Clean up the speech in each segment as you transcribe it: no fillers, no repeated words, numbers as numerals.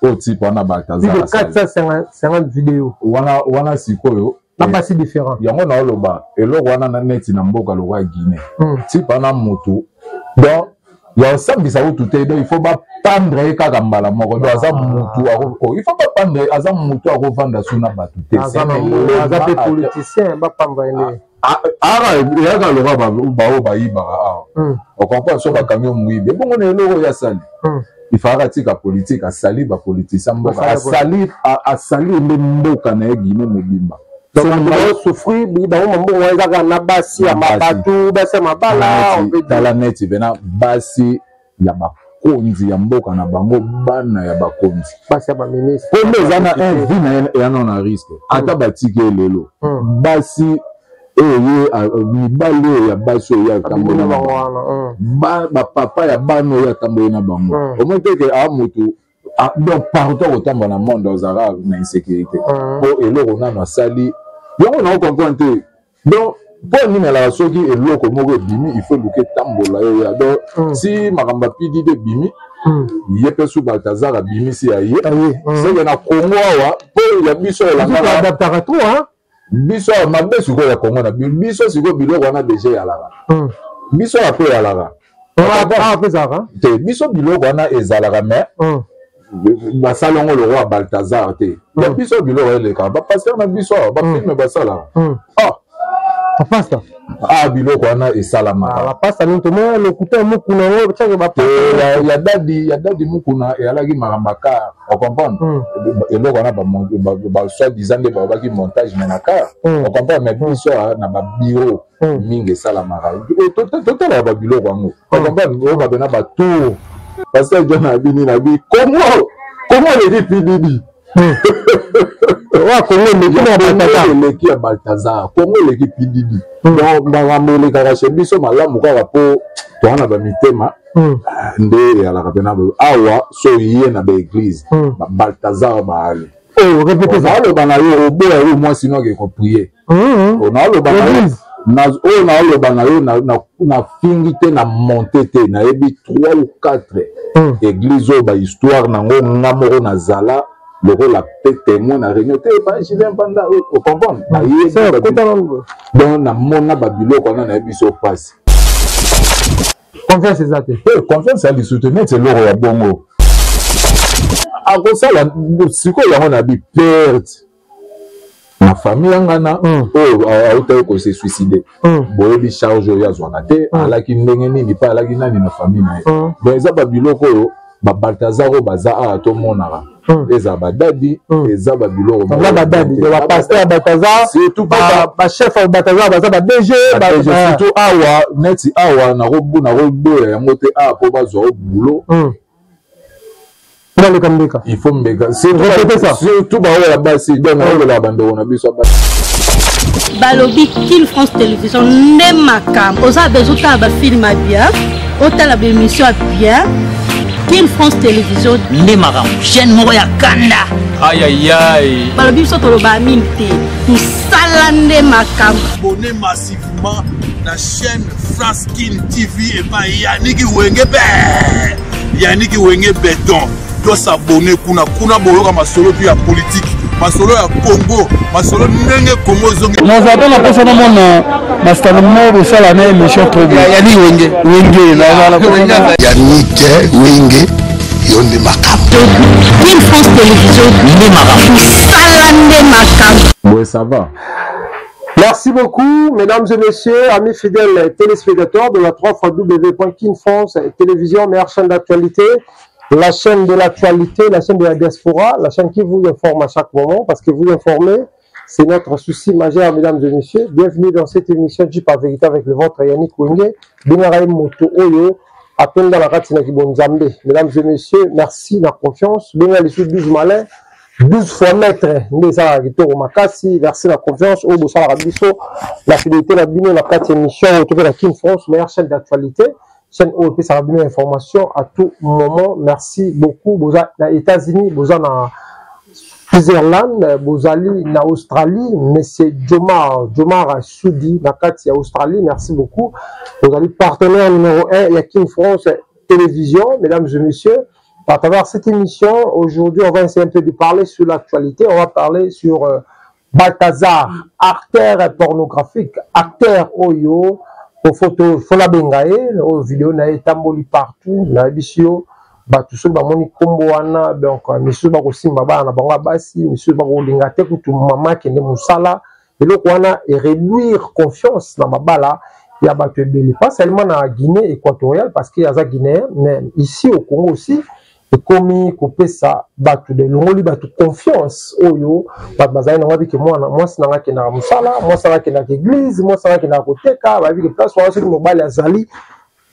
Oyo type wana Baltazar Plus de 450 vidéos. Wana wana sikoyo na basi différent. Yango naoloba eloko wana na neti na mboka lokola Guinée. Type wana mutu donc ya osambisa kutu te, donc il faut bapandre ye kaka mbala moko. Donc aza mutu ako, il faut bapandre, aza mutu akovanda su na bato te. Aza mpe politicien, bapamba ye nde. Ara eyaka lokola baoyo bayibaka awa, ocomprendre? So bakangi yo moyibi, ebongo na eloko oyo asali, ifalaka atika politike. Asali bapoliticien mboka, asali asali nde mboka na ye Guinée mobimba. Souffrir bango, mambongo wana ezaka na basi ya bato, basi ya mabala. Tala neti pena basi ya bakonzi ya mboka na bango, bana ya bakonzi, basi ya baministre. Po nde eza na un vie na ye eya nano na risque. Ata batiki ye lelo, basi oyo ye, mibali oyo ya basi oyo ye atamboli na bango, bapapa ya bana oyo atamboli na bango, omoi te ke a motu. Donc partout akotambola na monde, azalaka na insécurité, po eloko nano asali yango na ocomprendre te. Donc mpo nini alaka soki eloko moko ebimi, il faut luka etambola yo ya. Donc si makambo ya PDD ebimi, ye mpe su Baltazar abimisi ya ye. Seke na Congo awa, mpo ya biso olandaka, adaptaka trop. Biso awa mabe sikoyo ya Congo na biso sikoyo, biloko wana deja eyalaka biso awa mpe eyalaka te. Biso biloko wana ezalaka, mais basali yango lokola Baltazar te. Ya biso biloko elekaka, bapasteur na biso awa, bafilm basalaka. Ah, bapasta. Ah, biloko wana esalamaka. Bapasta nini? Tomona lokuta Mukuna yango tiake. Ya dadi, ya dadi Mukuna eyalaki makambo ya car, ocomprendre? Eloko wana basoi-disant nde balobaki montage, mais na car, ocomprendre? Mais biso na babureau mingi esalamaka, totalaka babiloko yango, ocomprendre? Oyo babena batour, pasteur John abini na bi Congo, Congo eleki PDD. Wa Congo eleki na Baltazar. Eleki ya Baltazar, Congo eleki PDD. Donc makambo elekaka chez biso malamu kaka mpo toza na bamitema nde eyalaka mpena awa. So ye na baeglise, babaltazar baali. Naoloba na yo, oboya yo mwasi no ake koprier. Naoloba na yo, oyo naoloba na yo, nafingi te, na monte te. Nayebi 3 ou 4 église oyo bahistoire nango nga moko nazala lokola pe témoin na réunion te pa Julien Panda, ocomprendre? Nayebi, donc namona babiloko wana, nayebi so mpasi. Confiance eza te. Confiance ya lisusu te. Neti eloko ya bongo akosala sikoyo yango na bi perte na famille ya ngana oyo autaki kose suicide. Boyebi charge oyo azwaka te, alaki ndenge nini mpe alaki nani na famille na ye. Donc eza babiloko oyo babaltazar oyo baza awa tomonaka, eza badadi, eza babiloko. Badadi, bapasteur ya Baltazar, bachef ya Baltazar, baza ba DG. Surtout awa, neti awa nakoboya yango te awa mpo bazwa o boulot. Baleka mbeka. Il faut mbeka, surtout baoyo ya basi. Donc naolelaka bandeko na biso ya basi. Balobi Kin France Télévision nde makambo. Oza besoin otala bafilm ya bien, otala baémission ya bien, Kin France Télévision nde makambo, chaîne moko ya kanda. Ayayay. Balobi biso toloba mingi te, mosala nde makambo. Abonnez massivement na chaîne France Kin TV epai Yaniki Wenge be Yaniki Wenge Beton. Tosabone kuna kuna, boyoka masolo tu ya politike, masolo ya Congo, masolo ndenge Congo ezongi. Naza mpe na mposa namona masitano moko bosala na émission trop bien. Yannick Wenge. Wenge. Yannick Wenge, yo nde makambo. Kin France Télévision nde makambo. Mosala nde makambo. Boye ça va. Merci beaucoup, mesdames et messieurs, amis fidèles téléspectateurs de la 3 fois W.Kin France Télévision, meilleure chaîne d'actualité, la chaîne de l'actualité, la chaîne de la diaspora, la chaîne qui vous informe à chaque moment, parce que vous informer, c'est notre souci majeur, mesdames et messieurs. Bienvenue dans cette émission du par vérité avec le vôtre Yannick Wenge, Benaraï Moto Oyo, Atonda la Ratina Kibonzambe. Mesdames et messieurs, merci de la confiance. Benga les 12 malins. 12 fois maître nde esalaka kitoko makasi. Merci na confiance oyo bosalaka biso, na fidélité na bino na kati ya émission oyo tobela Kin France, meilleure chaîne d'actualité, chaîne oyo epesaka bino information à tout moment. Merci beaucoup. Boza na États-Unis, boza na Switzerland, bozali na Australie, monsieur Jomar, Jomar Sudi na kati ya Australie, merci beaucoup. Bozali partenaire numéro 1 ya Kin France Télévision, mesdames et messieurs. À travers cette émission, aujourd'hui, on va essayer un peu de parler sur l'actualité. On va parler sur Balthazar, acteur pornographique, acteur oyo, au photo, fola bengae, au vidéo na etamboli partout, na bisio, bato soki bamoni nkombo wana donc misusu bakosimba bana na bango ya basi, misusu bakolinga te kutu mama akende mosala. Eloko wana eréduire confiance na mabala ya bato ebele, pas seulement na Guinée équatoriale parce que aza guinéen, mais ici au Congo aussi ekomi kopesa bato elongoli bato confiance oyo bato bazali nango abike mwana mwasi nanga akendaka mosala, mwasi nanga akendaka église, mwasi nanga akendaka koteka, bayebi ke place wana soki mobali azali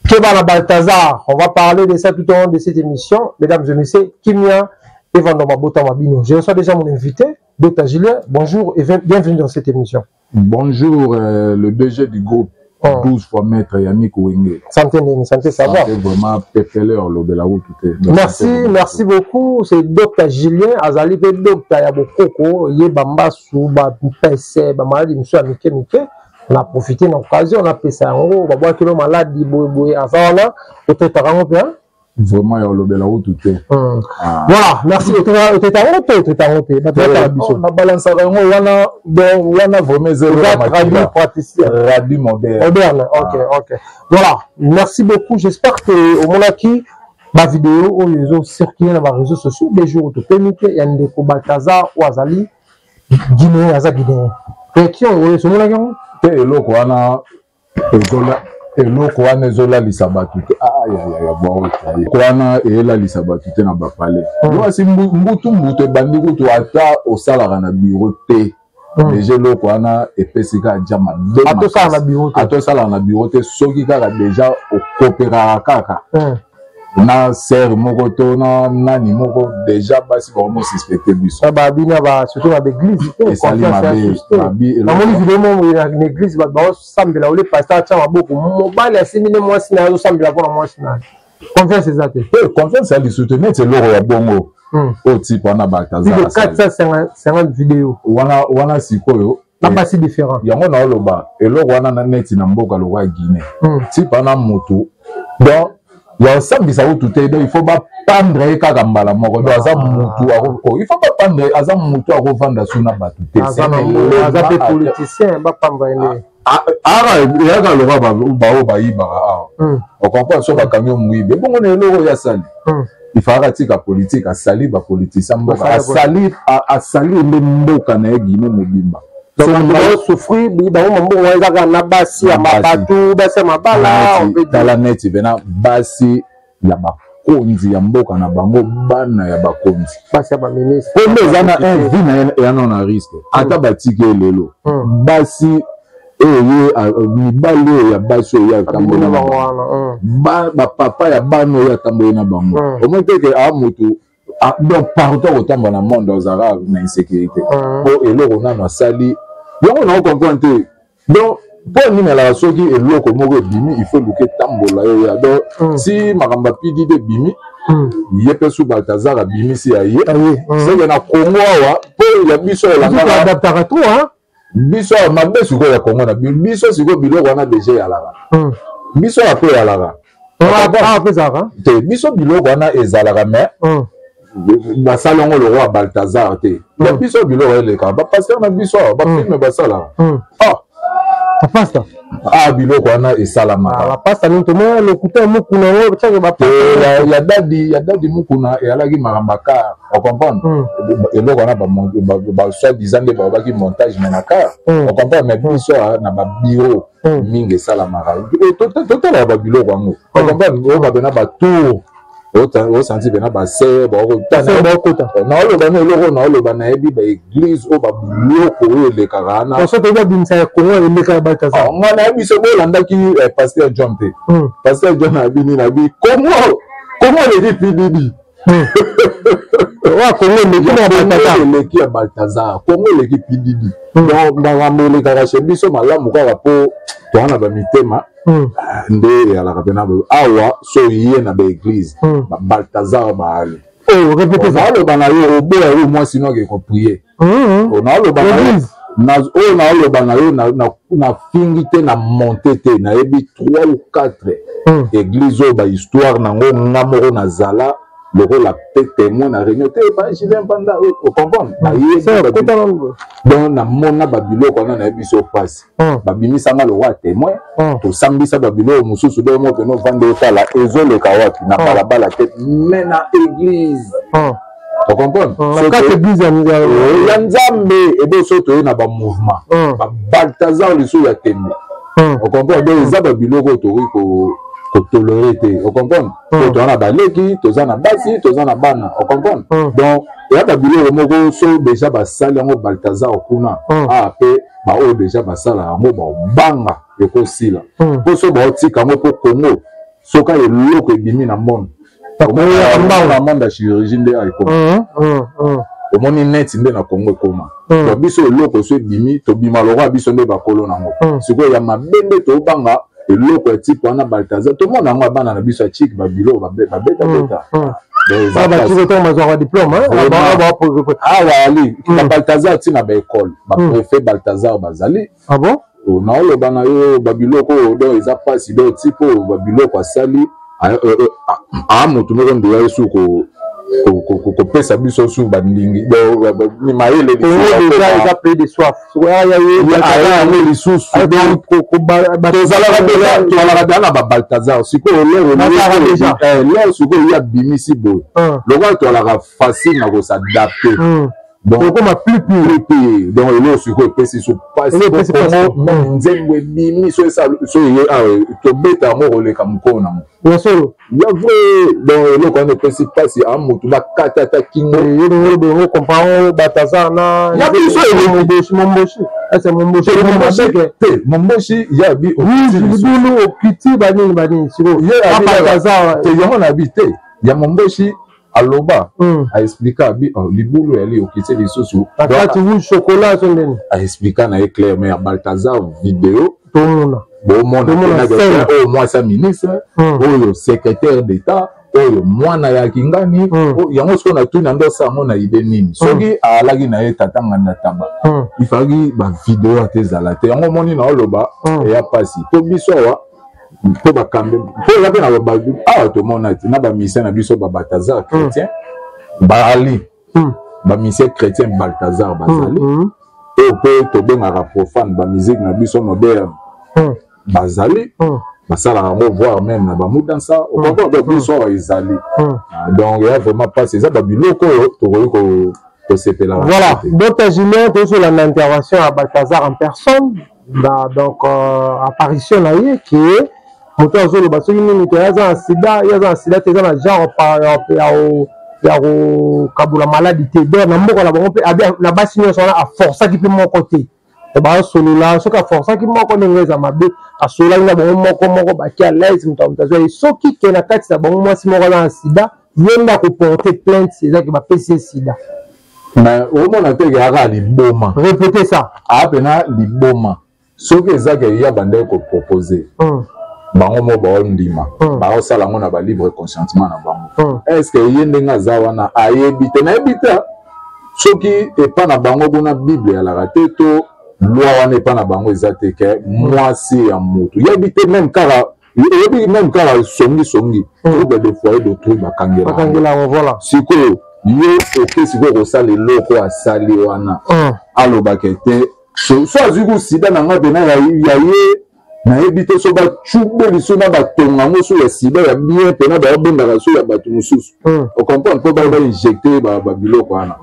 keba na Balthazar. On va parler de ça tout au long de cette émission, mesdames et messieurs. Kimia Evando Mabota Mabino. Je reçois déjà mon invité, Dr Julien. Bonjour et bienvenue dans cette émission. Bonjour, le DG du groupe. Oh. 12 fois maître Yannick Wenge. Santé, santé, ça va. Santé vraiment pépéleur, le de la route. Merci, merci beaucoup. C'est Dr Julien azali pe Dr ya bokoko, ye bambasu, ba pese, ba maladie monsieur amike mike. On a profité de l'occasion, on a pesa yango, ba boaki lo maladie boye boye azana, oteta yango bien. Vraiment ya olobela route te. Ah. Voilà, merci. Oteta yango te, oteta yango te. Bato batala biso. Na balansaka yango wana, donc wana vraiment zéro ya makila. Praticien. Radi moderne. Moderne, ok, ok. Voilà, merci beaucoup. J'espère que omonaki ba vidéo oyo ezo circuler na ba réseaux sociaux des jours topemi te ya ndeko Balthazar oyo azali Guinéen, aza Guinéen. Réaction oyo omonaki yango? Te, eloko wana ezola eloko wana ezolalisa bato te. Eloko wana eyelalisa bato te na bapale. Mwasi mbutu mbutu ebandi kutu ata osalaka na bureau te. Deja eloko wana epesi kaka ja mabe. Ata osalaka na bureau te, soki kaka deja okoperaka kaka na serre moko to na nani moko, deja basi bakomo suspecte biso. Babina ba surtout na baeglise esali mabe. Namoni video moko na église, bato baosambela ole pasteur atya maboko, mobali asimbi nde mwasi na ye, azosambela mpona mwasi na ye. Confiance eza te. Confiance ya lisusu te, neti eloko ya bongo oyo type wana Balthazar 450 video wana wana sikoyo na basi différent. Yango naoloba eloko wana neti na mboka lokola Guinée, type wana motu donc ya osambisa kutu te, donc il faut bapandre ye kaka mbala moko. Donc aza mutu, il faut bapandre, aza mutu akovanda su na bato te. Aza mpe politicien, bapamba ye nde. Ara eyaka lokola bao bayibaka awa, ocomprendre? So bakangi yo moyibi, ebongo na eloko oyo asali, ifalaka atika politique. Asali bapoliticien mboka, asali nde mboka na ye Guinée mobimba. Souffrir bango mambongo wana ezaka na basi ya bato, basi ya mabala. Tala neti pena basi ya bakonzi ya mboka na bango, bana ya bakonzi, basi ya baministre. Po nde eza na un vie na ye eya na risque. Ata batiki ye lelo, basi oyo ye, mibali oyo ya basi oyo ye atamboli na bango, bapapa ya bana oyo atamboli na bango, omoni te ke a motu donc partout akotambola na monde azalaka na insécurité. Po eloko nano asali yango na ocomprendre te. Donc mpo nini alaka soki eloko moko ebimi, il faut luka etambola yo ya donc si makambo ya PDD ebimi, ye mpe su Baltazar abimisi ya ye seke na Congo awa mpo ya biso olandaka biso awa mabe. Sikoyo ya Congo na biso sikoyo biloko wana deja eyalaka biso awa mpe eyalaka te. Biso biloko wana ezalaka, mais basali yango lokola Baltazar te. Ya biso biloko elekaka, bapasteur na biso awa bafilme basalaka. Bapasta. Ah, biloko wana esalamaka. Bapasta nini? Tomona lokuta Mukuna yango tiake. Ya dadi, ya dadi Mukuna eyalaki makambo aka ocomprendre eloko wana basoi-disant nde balobaki montage, mais na car ocomprendre. Mais biso na babureau mingi esalamaka, totalaka babiloko yango, ocomprendre? Oyoka pena batour, osanti pena basere bakota. Naoloba na eloko naoloba, nayebi baeglise oyo babiloko oyo elekaka wana. So toyebi abimisa ya Kongo eleka ya Baltazar. Nga nayebi so bolandaki pasteur John te. Pasteur John abi nini? Abi Kongo, Kongo eleki PDD. Wa Kongo eleki na Baltazar. Eleki ya Baltazar, Kongo eleki PDD. Donc makambo elekaka chez biso malamu kaka mpo toza na bamitema nde eyalaka mpena awa. So ye na baeglise babaltazar baali. Naoloba na yo, oboya yo mwasi no ake koprier. Naoloba na yo oyo naoloba na yo, nafingi te, na monte te. Nayebi 3 ou 4 église oyo bahistoire nango nga moko nazala. Lokola pe témoin na réunion te pa Julien Mpanda, ocomprendre, nayebi donc namona babiloko wana, nayebi so mpasi babimisanga lokola témoin, tosambisa babiloko mosusu. Donc mo pene ovanda otala ezoleka wapi na balabala te, mais na église, ocomprendre, ya Nzambe ebe so toye na bamouvement baBaltazar lisusu ya tembe, ocomprendre. Donc eza babiloko oyo tokoki kotolérer te, ocomprendre. Po toza na baleki, toza na basi, toza na bana, ocomprendre. Donc eya babiloko moko so déjà basali yango Baltazar kuna a mpe baoyo déjà basala yango baobanga ekosila, mpo so baotika yango, mpo Congo soki eloko ebimi na monde, na monde ya chirurgie nde ekoma, omoni neti nde na Congo ekoma. Donc biso eloko so ebimi, tobima lokwa biso nde bakolo nango. Sikoyo ya mabe nde tobanga eloko ya type wana Baltazar, tomona yango ya bana na biso ya chike, babiloko babetabeta. Bazwaka diplôme. Awa ali baBaltazar ntina baécole, bapréfet Baltazar bazali. Ah bon? Naoloba na yo babiloko oyo, donc eza mpasi. Donc type oyo babiloko asali aa motu moko ndeya ye su kopesa biso su bandingi mayele. Eza pays de soif. Yango lisusu tozalaka deja na baBaltazar. Sikoyo lelo sikoyo ye abimisi boye, lokola tozalaka facile na kos'adapter, donc okoma plus pire pire. Donc eloko sikoyo epesi so pasi, nzembo ebimi so eye awa, tobeta yango koleka mokolo nango. Ya solo. Ya vrai. Donc eloko wana epesi mpasi, a motu bakata ata kingo. Bongo comprend Baltazar na Ya biso. Momboshi, Momboshi ese Momboshi. Te, Momboshi ya bi. Libulu okiti banini banini sikoyo. Baltazar te, yango na bi te ya Momboshi aloba, aexplika abi, oh, libulu yali okiti lisusu. Nakati rouge chocolat so ndeni. Aexplika na ye clair, mais ya Baltazar video tomona. Bomona oyo mwasi ya ministre, oyo secrétaire d'état, oyo mwana ya kingani. Yango sikoyo natuni na nde osala yango na idée nini? Soki alaki na ye tata nganda taba, ifalaki bavideo ate ezala te. Yango omoni na oloba eya mpasi to biso awa mpo bakambe, mpo eza mpe na awa tomona te na bamusicien na biso baBaltazar chrétien baali, bamusicien chrétien Baltazar bazali, oyo mpe tobengaka profane, bamusique na biso moderne bazali, basalaka yango, voire même na bamudansa, ocomprendre. Donc biso awa ezali, donc eya vraiment mpasi, eza babiloko oyo tokoki kosepelaka. Voilà, Dr Julien, tozolanda intervention ya Baltazar en personne na donc apparition na ye ke moto azoloba soki nini ke aza na sida, ye aza na sida te, eza na genre ya kokabola maladi te. Donc na mboka na bango mpe na basi nyonso wana aforsaki mpe moko te. Basolola, soki aforsaki moko ndenge eza mabe. Asololaki na bango moko moko, baki à l'aise, moto moto azwa ye. Soki ke na kati na bango mwasi moko aza na sida, ye nde akoporte plainte, ezaki bapesi ye sida. Mais omona te ke aka liboma. Répétez ça. Aa mpena liboma. Soki ezaki ya bandaki kopropose bango mo baondima, baosala yango na balibre consentement na bango. Est ce que ye ndenge aza wana ayebi te? Nayebi te soki epa na bango kuna Bible eyalaka te to loi wana epa na bango eza te ke mwasi ya motu yebi te. Même kaka oyebi, même kaka songisongi, trouble de foyer d'autrui, bakangela. Bakangela yango, voilà. Sikoyo yo oke sikoyo kosala eloko asali wana, alobaka te so azwi ku sida na nga mpena ya ye, nayebi te so bacube liso na batonga yango so ya sida ya bien mpena baobendaka so ya bato mosusu, ocomprendre, mpo ba bainjecte babiloko wana.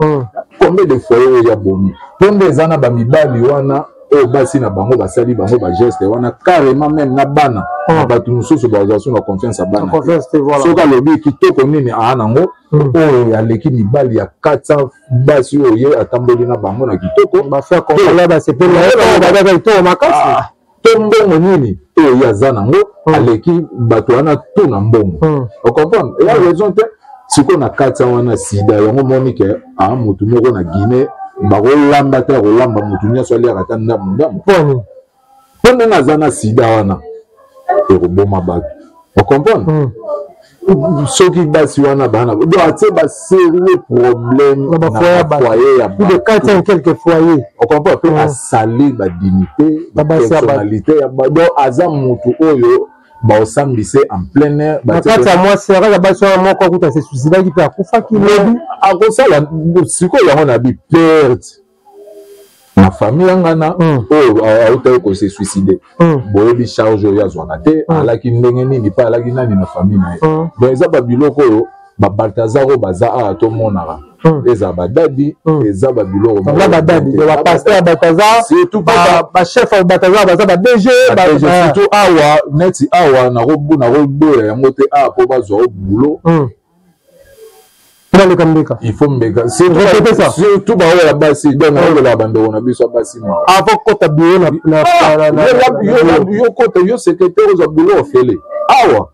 Combien de foyer oyo ya bomi mpo nde eza na bamibali wana oyo basi na bango basali bango bageste wana carrément, même na bana na bato mosusu bazwa so na confiance ya bana. Soki alobi kitoko nini aa nango oyo aleki mibali ya 400 basi oyo ye atamboli na bango na kitoko. To mbongo nini oyo ye aza nango aleki bato wana to na mbongo, ocomprendre, eya raison te. Sikoyo na kati wana sida yango moni ke aa motu moko na Guinée bakolamba te, akolamba motu nyonso aliaka ata ndambu ndambu mpo ndenge aza na sida wana ekoboma bato, ocomprendre. Soki basi wana bana, donc atie basérieux problème na bafoyer ya plus de 400 quelques foyers. Ocomprendre, mpe asali badignité, bapersonnalité ya donc aza motu oyo. Baosambise en plein air. Na kati ya mwasi, na kati ya basi wana, moko akuta se suicidaki mpe akufaki lobi. Akosala sikoyo yango na bi perte na famille ya ngana oyo autaki kose suicide. Boyebi charge oyo azwaka te, alaki ndenge nini mpe alaki nani na famille na ye. Donc eza babiloko oyo babaltazar oyo baza awa tomonaka, eza badadi, eza babiloko. Baza badadi, bapasteur ya Baltazar, surtout bachef ya Baltazar, baza ba DG. Surtout awa, neti awa nakoboya yango te, awa mpo bazwa o boulot. Naleka mbeka. Il faut mbeka, surtout baoyo ya basi. Donc naolelaka bandeko na biso ya basi mawa. Avant kota bureau na Yo kota, yo secrétaire, ozwa boulot ofele awa,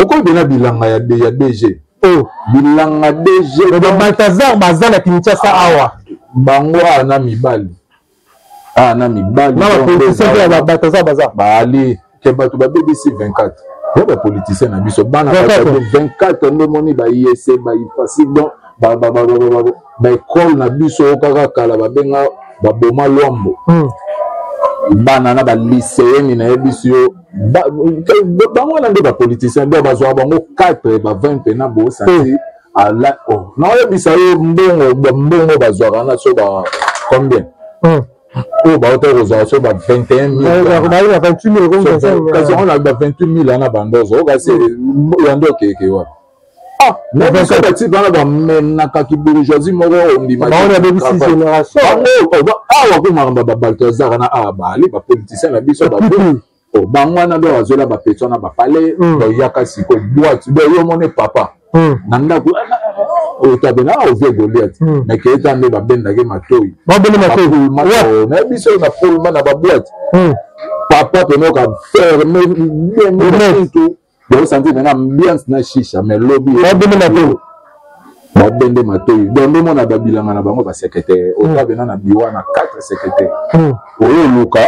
okoyi na bilanga ya DG. Oh. Bilanga DG. Babaltazar baza na Kinshasa awa. Bango awa na mibali, awa na mibali. Na bapoliticien mpe ya babaltazar baza. Baali ke bato babebisi 24 ya bapoliticien na biso, bana 24 nde omoni baISC, baIFASIC. Donc baekole na biso oyo kaka kala babenga baboma lwambo, bana na balycéenne, nayebi yo, bango wana nde bapoliticien. Donc bazwaka bango 4 ba 20 mpena bosanti ala. Oh, naoyebisa yo, mbongo, mbongo bazwaka na so ba combien oyo bauta kozwaka, so ba 21 000, kasi yango na ba 28 000 wana bandozo oyo, kasi yando okeke wapi? Ah, na biso batipe wana bamenaka kibourgeoisie moko ondima. Awa ko makambo babaltazar na awa baali bapoliticien na biso, bango wana nde bazwela bapetits wana bapale. Bayaka sikoyo boîte, donc yo mone papa na ndako otabe na ovie Goliath, mais keyeta nde babendaki matoi na biso na polma na baboîte. Papa pene oka ferme bien tout, osanti nanga ambiance na shisha, mais lobi babende matoi. Donc nde mona babilanga na bango, basecrétaire otabena na biwa na 4 secrétaire oyo oluka,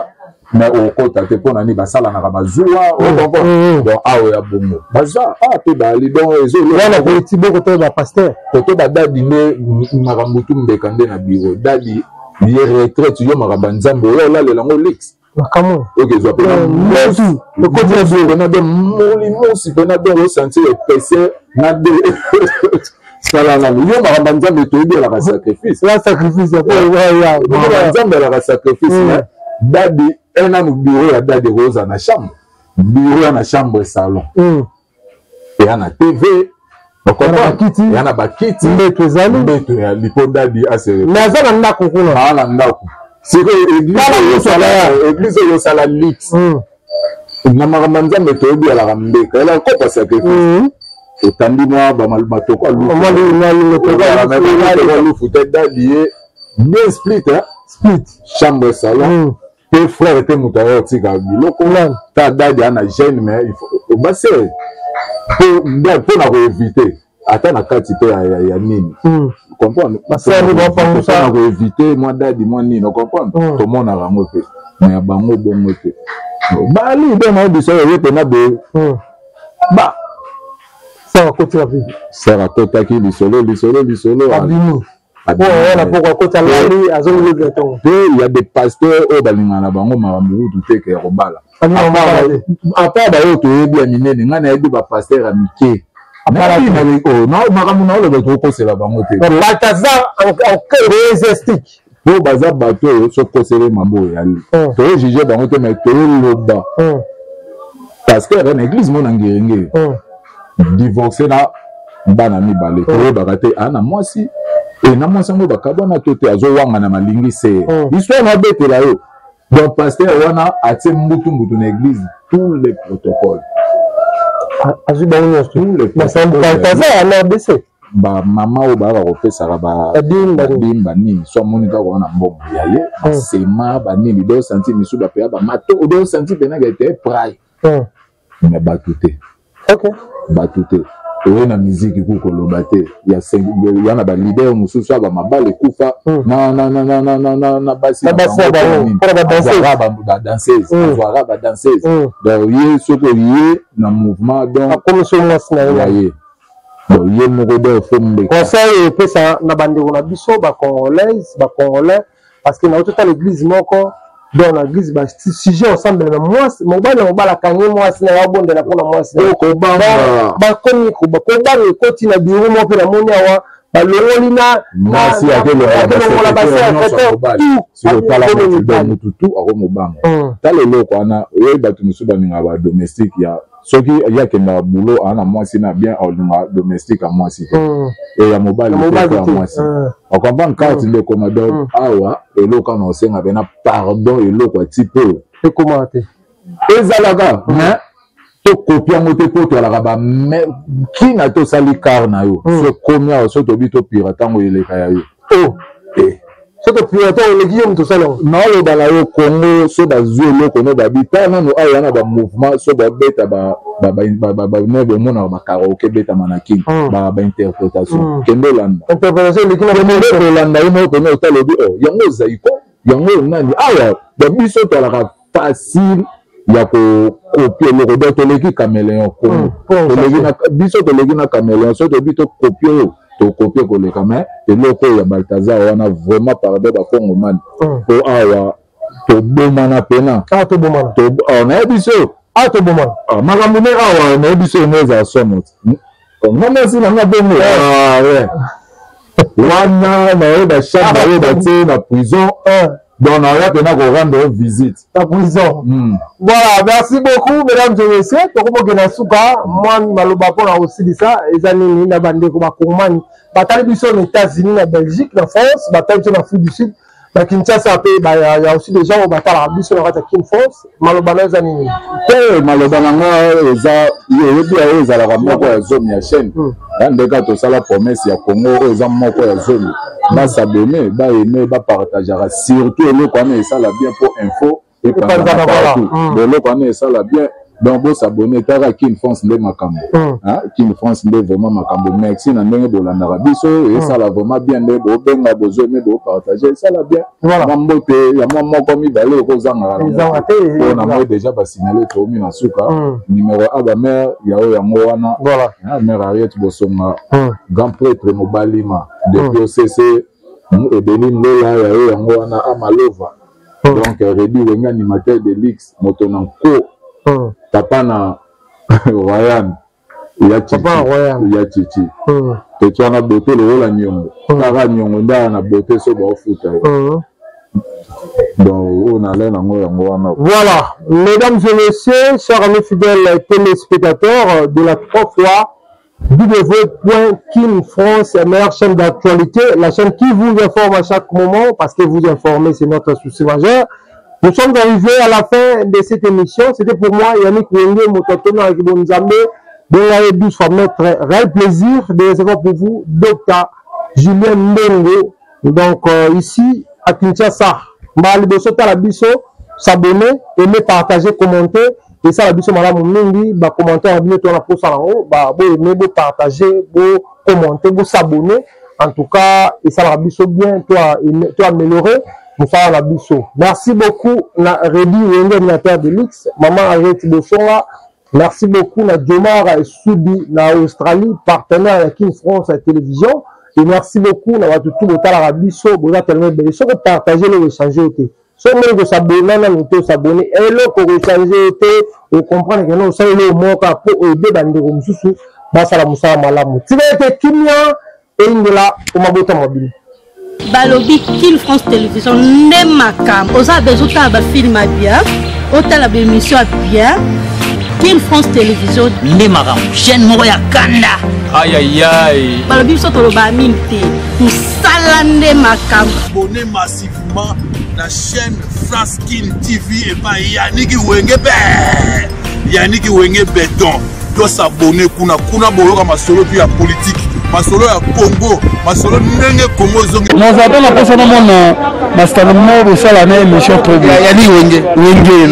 mais okota te. Mpo na nini? Basalanaka bazuwa, ocomprendre? Donc awa ya bongo baza awa mpe bali, donc ezowana politique boko to bapasteur. Koto badadi nde makambo tu mbeka nde na biro. Dadi ye retraite, yo makambo ya Nzambe oyo olalela yango lix. Makambo. Okezwa mpena pena de molimosi mpena, donc osentir épaisseur na de sala nano yo makambo ya Nzambe. Toyebi alaka sacrifice. La sacrifice. Nzambe alaka sacrifice, mais dadi nanu bureau ya dadi ekozala na chambre, bureau ya na chambre, salon eya na TV, eya na bakiti. Mbeto ezali. Mbeto ya lipo, dadi ase. Mais aza na ndako kuna. Aa, na ndako sikoyo église oyo osala lix na makambo ya Nzambe, toyebi alaka mbeka, elaka kopa sacrifice. Otandi mwa matoko alufu te, dadi ye bien split. Split. Chambre, salon mpe frère te, moto ayo otika biloko ta dadi aa na gêne, mais base mpona koéviter ata na kati mpe ya nini, comprendre, mpona koéviter mwa dadi mwa nini, ocomprendre? Tomonaka yango mpe, mais ya bango bongo te. Bali be nayebi oyo ye mpena boye ba Sara akoti wapi? Sara akotaki lisolo, lisolo, lisolo. Abimi wana poko akota lali, azongi ntongo. Mpe ya des pasteurs oyo balingaka na bango makambo kutu teke ya kobala, à part baoyo toyebi ya minene. Ngai nayebi bapasteur ya mike, makambo na oloba tokosela bango te. Baltazar ecclésiastique. Mpo baza bato oyo sokosele mambo oyo yali, tojuge bango te, mais toyoloba. Pasteur na église mona Ngerengere, divorce na bana mibale, toyebaka te aa na mwasi e na mwasi yango bakabwana to te, azowanga na malingi se histoire na obetela yo. Donc pasteur wana atie mbutu mbutu na église, tous les protocoles. Azwi bango nyonso. Baltazar na RDC. Bamama oyo bayaka kopesaka badimba nini, so amoni kaka wana mbongo ya ye, basema banini, do santi misu bapeya bamato, do santi mpenaka ete prai, mais bato te, bato te. Oye na miziki ku koloba te ya na baleader mosusu ya bamabala ekufa na basi, badanseuse, azwaka badanseuse. Donc ye soki oye na mouvement, donc akomisi mwasi na ye, ye donc ye moko, donc fo mbeka. Conseil epesa na bandeko na biso bacongolaise, bacongolais, parce que nauti otala église moko. Donc na église ba sujet osambela na mwasi, mobali na mobali akangi mwasi na ye, abondela mpona mwasi na ye. Okobanga. Bakomi kobanga ekoti na biro moko mpe namoni awa balongoli na mwasi akelongola basecrétaire. Otala mutu tu akomobanga. Tala eloko wana, oyebi bato mosusu balingaka badomestique ya soki ye akendaka boulot, aa na mwasi na bien, alingaka domestique ya mwasi te, e ya mobali te, ya mwasi. Ocomprendre carte nde ekoma. Donc awa eloko wana osenga mpena pardon, eloko ya type oyo ekomaka te. Ezalaka, mais tokopi yango te, mpo toalaka bakina tosali car na yo. So ekomi awa, so tobi topira ntango eleka ya yo. Oh. So topira ntango eleki yo, moto osala yango. Naoloba na yo, Congo, so bazwi eloko no babi ta nano awa na bamouvement, so babeta ne bomonaka bakaraoke ebetama na Kini, bainterprétation, kende olanda. Interprétation eleki na Olanda ye moko pene, otala obi o yango ozali ko yango nani awa. Babiso toalaka facile ya kokopie eloko. Donc toleki caméléon. Congo, biso toleki na caméléon. So toyebi tokopie oyo, tokopie koleka. Mais eloko oyo ya Baltazar wana, vraiment pardon, bakongomani, po awa tobomana pena. Tobomana. Nayebi so. Awa tobomana. Makambo nde awa nayebi so yango ezala somo. Nga mwasi na nga bongo wana nayeba chambre oyo batie na prison, donc naya mpena korendre visite. La prison. Voilà, merci beaucoup mesdames et messieurs. Tokomokende suka. Mwa maloba mpona kosilisa eza nini na bandeko bakongomani batali biso na États-Unis, na Belgique, na France, batali biso na Afrique du Sud, na Kinshasa mpe ya aussi des gens oyo batalaka biso na kati ya Kin France? Maloba na eza nini? Te, maloba na nga eza, oyebi, oyo ezalaka moko ya zomi ya chaîne ya ndeka tosala promesse ya Congo, oyo eza moko ya zomi. Bas'abonner, baaimer, bapartageaka surtout. Eloko wana esala bien mpo info epanzana partout. Eloko wana esala bien. Donc bos'abonner, taka Kin France nde makambo, Kin France nde vraiment makambo. Merci na ndenge bolandaka biso, esala vraiment bien nde bobenga, bozoaimer, bopartager, esala bien. Mwa mbote ya mwa moko mibale ekozangaka mpo na moi. Déjà basignaler tomi na suka numéro a bamare ya oyo yango wana, mare Ariette Bosonga, grand prêtre Mobalima depuis OCC, Edeline Lola ya oyo yango wana, Amalova. Donc Redi Wenge, animateur de luxe, moto na nko, papa na Ryan ya Chichi, ya Chichi totia wana bote lokola niongo, kaka niongo nde aya na bote so baofuta ye. Donc oyo nalai nango yango wana. Voilà, mesdames et messieurs, chers amis fidèles téléspectateurs de la trois fois www.kin France, la meilleure chaîne d'actualité, la chaîne qui vous informe à chaque moment, parce que vous informer, c'est notre souci majeur. Nous sommes arrivés à la fin de cette émission. C'était pour moi Yannick Wenge, Mototona Nzambe, 12 fois maître. Réel plaisir de recevoir pour vous Dr Julien Ndongo. Donc ici à Kinshasa, Maliboso Tala biso, s'abonner, aimer, partager, commenter. Et ça, la biso malamu mingi, ba commentaire bino to na posa nango, ba bo aimer, bo partager, bo commenter, bo s'abonner. En tout cas, et ça la biso bien, toi toi améliorer mosala na biso. Merci beaucoup na Redi Wenge, ordinateur de luxe, maman Arrête Bosonga. Merci beaucoup na Jomar Soudi na Australie, partenaire ya King France ya télévision. Et merci beaucoup na bato tout botalaka biso, boza tellement ebele. Soki partager eloko echanger te, so omoni kos'abonner nanu te, os'abonner, eloko kochanger te. Ocomprendre que no osala eloko moko mpo oyede bandeko mosusu basala mosala malamu. Tika ete kimia eyingela omabota mabino. Balobi Kin France Télévision nde makambo. Oza besoin otala bafilm ya bien, otala baémission ya bien, Kin France Télévision nde makambo, chaîne moko ya kanda. Ayayay. Balobi biso tolobaa mingi te, mosala nde makambo. Abonnez massivement na chaîne France Kin TV epai Yaniki Wenge be, Yaniki Wenge Beton. Tos'abonner kuna, kuna boyoka masolo mpe ya politike, masolo ya Congo, masolo ndenge Congo ezongi. Naza mpe na mposa namona masitano moko bosala na émission trop bien. Yani Wenge. Wenge.